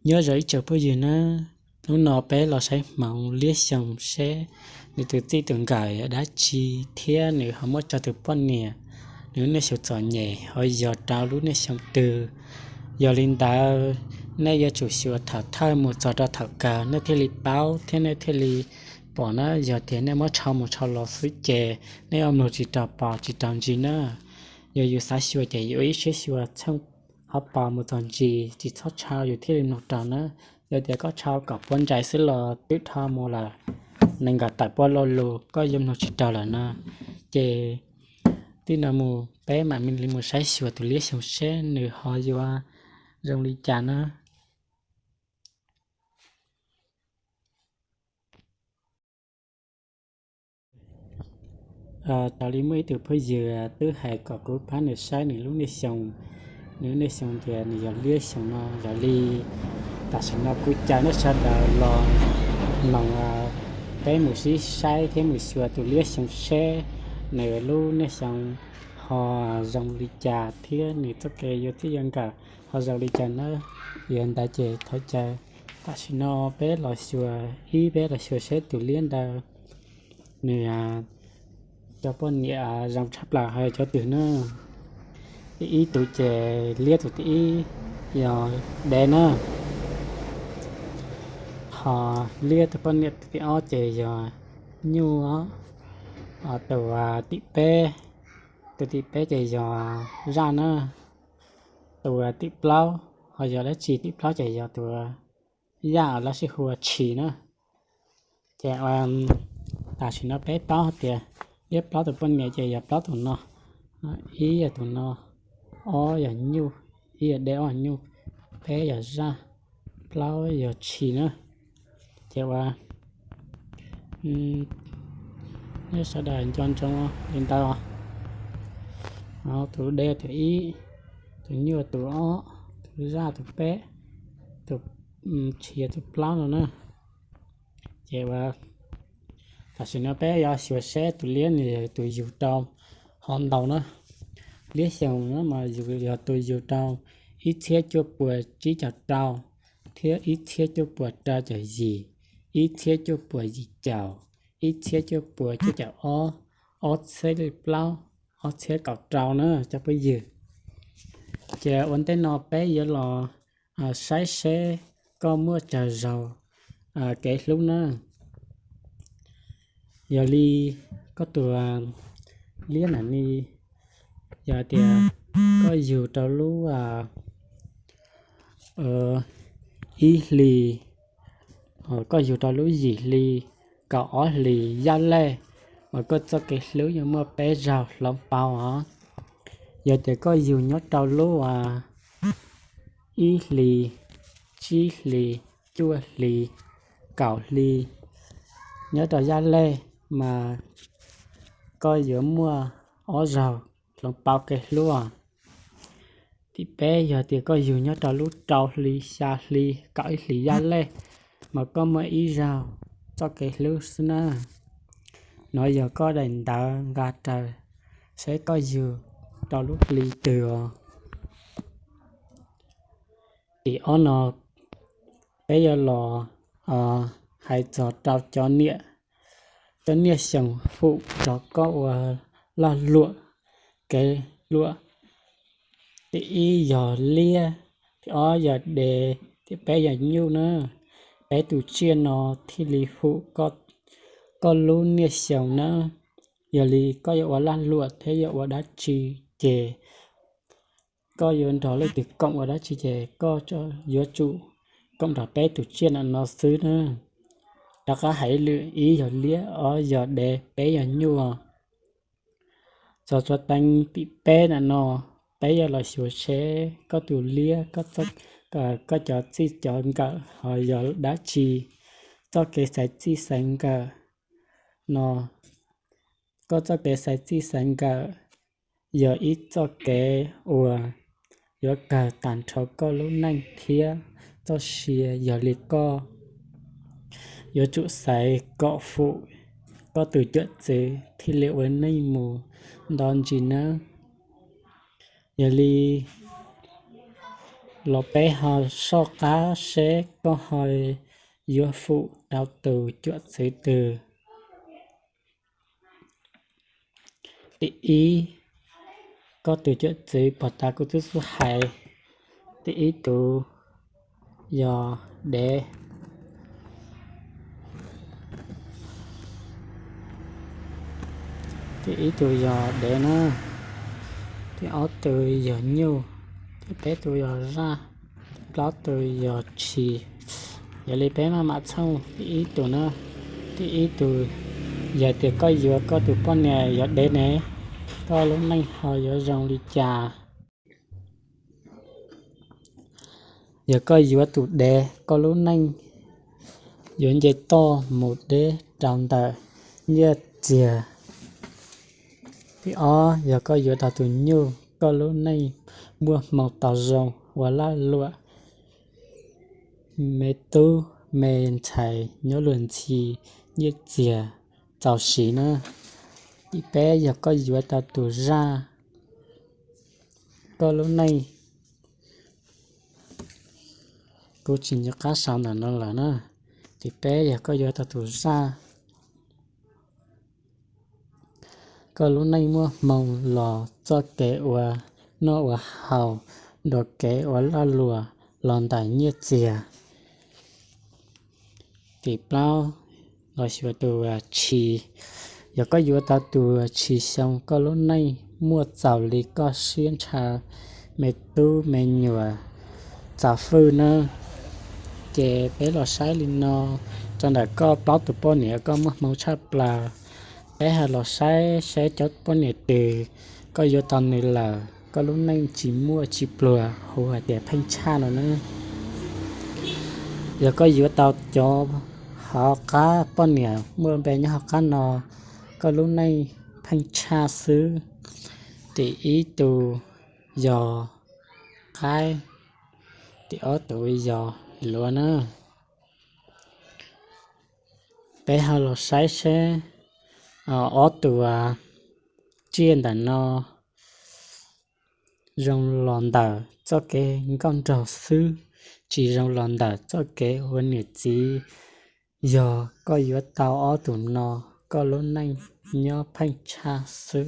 Nyob zoo ib tsoom phooj ywg nawb, hnub no peb los saib hmoov Liab Xyoos seb nws tus txij tus nkawm yog dab tsi thiab nws ho muaj rau tus poj niam nws lub niaj xyoo txom nyem ho yog rau lub niaj xyoo twg. Yog li ntawd, nej yuav tsum xyuas thaum thawj mus txog rau thaum kawg nej thiaj li paub thiab nej thiaj li pom na. Yog tias nej muab rho mus rho los xwb ces nej yuav mloog tsis raug pom tsis raug ntsib na. Yog yus xav xyuas ces yus ua ib siab xyuas txhooj hauv paus mus txog ntsis, tsis txhob tshau yus thiaj li mloog raug na. Yog tias koj tshau kom puas ntsais xwb los twb dhau mus lawm nees nkaum tawm pua lo lus koj yuav mloog tsis raug lawm no. Ces txij no mus peb mam li mus saib xyuas tus Liab Xyoos seb nws ho yuav zoo li cas na. Raws li muaj ib tug phooj ywg twb hais kom kuv pab nws saib nws lub niaj xyoo, nws lub niaj xyoo tias nws yog Liab Xyoos no. Yog li tam sim no kuv caw nej sawv daws los mloog, peb mus sib saib thiab mus xyuas tus Liab Xyoos seb nws lub niaj xyoo ho zoo li cas thiab nws txoj kev yuav txij yuav nkawm ho zoo li cas nawb. Yog li ntawd ces thov caw tam sim no peb los xyuas, ib peb los xyuas seb tus Liab ntawd nws cov poj niam zoo tshaj plaws ho yog cov twg na. Thib ib tus ces Liab tus thib ib yog Dev na. Ho Liab tus poj niam tus thib ob ces yog Nyuj. Tus thib peb, tus thib peb ces yog Zaj na. Tus thib plaub ho yog dab tsi? Thib plaub ces yog tus Yaj los sis hu ua Tshis na. Ces tam sim no peb paub hais tias Liab plaub tus poj niam ces yog plaub tus no. Ib yog tus no, ob yog Nyuj, ib yog Dev, ob yog Nyuj, peb yog Zaj, plaub yog Tshis na. Ces ua nej sawv daws nco ntsoov li ntawd. Tus Dev tus ib, tus Nyuj tus ob, tus Zaj tus peb, tus Tshis tus plaub no na. Ces ua tam sim no peb yuav xyuas seb tus Liab nws yog tus yug rau ho ntau na. Liab Xyoos no mas yog tus yug rau ib txhiab cuaj puas tsib caug rau, thiab ib txhiab cuaj puas rau caum yim, ib txhiab cuaj puas yim caum, ib txhiab cuaj puas cuaj caum ob, ob txhiab plaub, ob txhiab kaum rau na cov phooj ywg. Ces ua ntej no peb yuav los saib seb koj muaj tsawg zaug kev hlub na. Yog li koj tus Liab na ni, yog tias koj yug rau lub ib hlis, koj yug rau lub yim hli, kaum ob hlis Yaj Lej, mas koj txoj kev hlub yuav muaj peb zaug hloov pauv os. Yog tias koj yug nyob rau lub ib hlis, tsib hlis, cuaj hlis, kaum hli nyob rau Yaj Lej mas koj yuav muaj ob zaug hloov pauv kev hlub. Thib peb yog tias koj yug nyob rau lub rau hli, xya hli, kaum ib hlis Yaj Lej mas koj muaj ib zaug txoj kev hlub xwb na. No yog koj daim ntawv nqa raws seb koj yug rau lub hli twg os. Tim ob no peb yuav los hais txog rau cov niam, cov niaj xyoos fum rau koj ua lag luam kev luam. Tim ib yog Liab, tim ob yog Dev, tim peb yog Nyuj na. Peb tus tsiaj no thiaj li fum koj lub niaj xyoos na. Yog li koj yuav ua lag luam thiab yuav ua dab tsi ces koj yuav nrog leej twg koom ua dab tsi ces koj yuav tsum koom nrog peb tus tsiaj no xwb na. Rov qab hais lwm, ib yog Liab, ob yog Dev, peb yog Nyuj. Txog tso teeb tim peb na no, peb yuav los xyuas seb koj tus Liab, koj cov txij cov nkawm ho yog dab tsi. Txoj kev xaiv txij xaiv nkawm no, koj txoj kev xaiv txij xaiv nkawm yog ib txoj kev uas yuav kawg tag nrho koj lub neej thiab txoj sia. Yog li koj yuav tsum xaiv kom fum koj tus cuam txwv thiaj li ua neej mus nto ntsis nawb. Yog li los peb ho soj qab seb koj ho yuav fum rau tus cuam txwv twg. Tim ib, koj tus cuam txwv puag ta kuv twb xub hais, tim ib tus yog dev. Tim ib tus yog dev na, tim ob tus yog nyuj, tim peb tus yog zaj, plaub tus yog tshis. Yog li peb maj mam txhooj tim ib tus na. Tim ib tus, yog tias koj yuav koj tus poj niam yog dev ne, koj lub neej ho yuav zoo li cas? Yog koj yuav tus dev, koj lub neej yuav nce toj mus deb rau ntawm nyiaj txiag. Tim ob, yog koj yuav tau tus nyuj, koj lub neej muaj hmoo tau zoo ua laj luam, me tub me ntxhais nyob luag ntxhi, nyiaj txiag txaus siv na. Tim peb, yog koj yuav tau tus zaj, koj lub neej, kuv tsis nco qab sau ntawm no lawm na. Tim peb, yog koj yuav tau tus zaj, koj lub neej muaj hmoo los txoj kev ua noj ua haus, dua kev ua laj luam los ntawm nyiaj txiag. Tim plaub, los xyuas tus tshis. Yog koj yuav tau tus tshis xyoo, koj lub neej muaj txaus li koj siab ntshaw, me tub me nyuam txaus fwj na. Ces peb los saib li no, rau ntawm koj plaub tus poj niam koj muaj hmoo tshaj plaws. Peb ho los saib seb cov poj niam twg koj yuav tau nws lawm, koj lub neej tsis muaj tsis pluag hu hais tias pheej tshaj no na. Yog koj yuav tau cov hauv qab poj niam muaj npe nyob hauv qab no, koj lub neej pheej tshaj xwb. Tim ib tus yog qaib, tim ob tus yog luav na. Peb ho los saib seb ob tus tsiaj ntawm no zoo los ntawm txoj kev nkauj nraug xwb, tsis zoo los ntawm txoj kev ua niam txiv. Yog koj yuav tau ob tus no, koj lub neej nyob pheej tshaj xwb,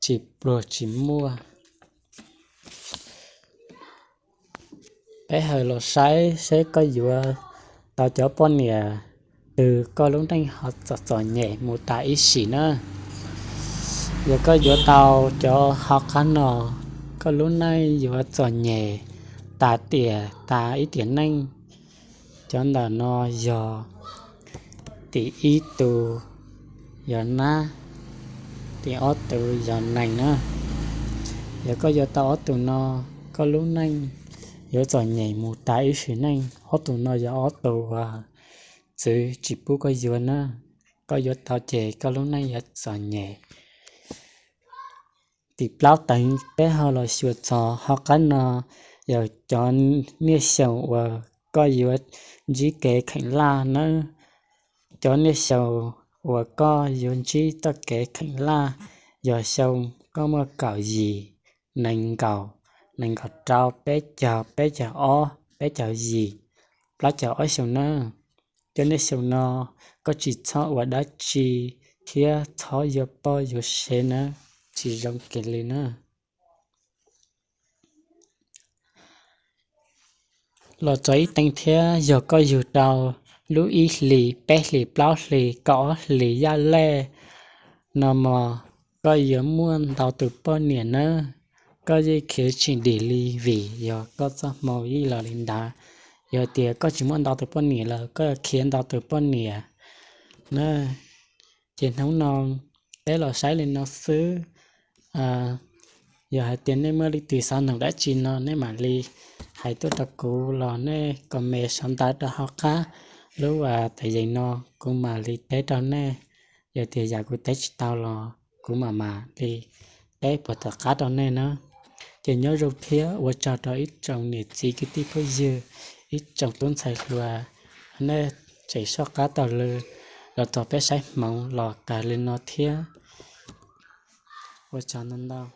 tsis pluag tsis muaj. Peb ho los saib seb koj yuav tau cov poj niam twg koj lub neej ho txom txom nyem mus tas ib sim na. Yog koj yuav tau cov hauv qab no, koj lub neej yuav txom nyem tas tiam tas ib tiam neej. Cov ntawm no yog tim ib tus yog nab, tim ob tus yog nees na. Yog koj yuav tau ob tus no, koj lub neej yuav txom nyem mus tas ib sim neej. Ob tus no yog ob tus uas txwv tsis pub koj yuav na. Koj yuav tau ces koj lub neej yuav txom nyem. Tim plaub teev peb ho los xyuas txog hauv qab no, yog cov niaj xyoo uas koj yuav ntsib kev kheem laj nawb. Cov niaj xyoo uas koj yuav ntsib txoj kev kheem laj yog xyoo koj muaj kaum yim, nees nkaum, nees nkaum rau, peb caug, peb caug ob, peb caug yim, plaub caug ob xyoo nawb. Cov niaj xyoo no koj tsis txhob ua dab tsi thiab txhob yuav poj yuav sev nawb, tsis zoo kiag li na. Los txog ib teev thiab yog koj yug rau lub ib hlis, peb hlis, plaub hlis, kaum ob hlis yaj lej no mog, koj yuav muaj ntau tus poj niam nawb. Koj yeej khiav tsis dim li vim yog koj txoj hmoo yeej los li ntawd. Yog tias koj tsis muaj ntau tus poj niam lawm, koj yuav khiav ntau tus poj niam na. Ces hnub no peb los saib li no xwb. Yog hais tias nej muaj leej twg xav noog dab tsi no nej mam li hais tuaj rau kuv los nej comment sau ntawv rau hauv qab lub a tas yees no, kuv mam li teb rau nej. Yog tias yam kuv teb tsis tau los kuv mam mam li teb puag tom qab rau nej na. Ces nyob zoo thiab ua tsaug rau ib tsoom niam txiv kwv tij phooj ywg, ib tsoom tub ntxhais hluas, nej tseem soj qab taug lw los txog peb saib hmoov los kawg li no thiab. Ua tsaug ntau ntau.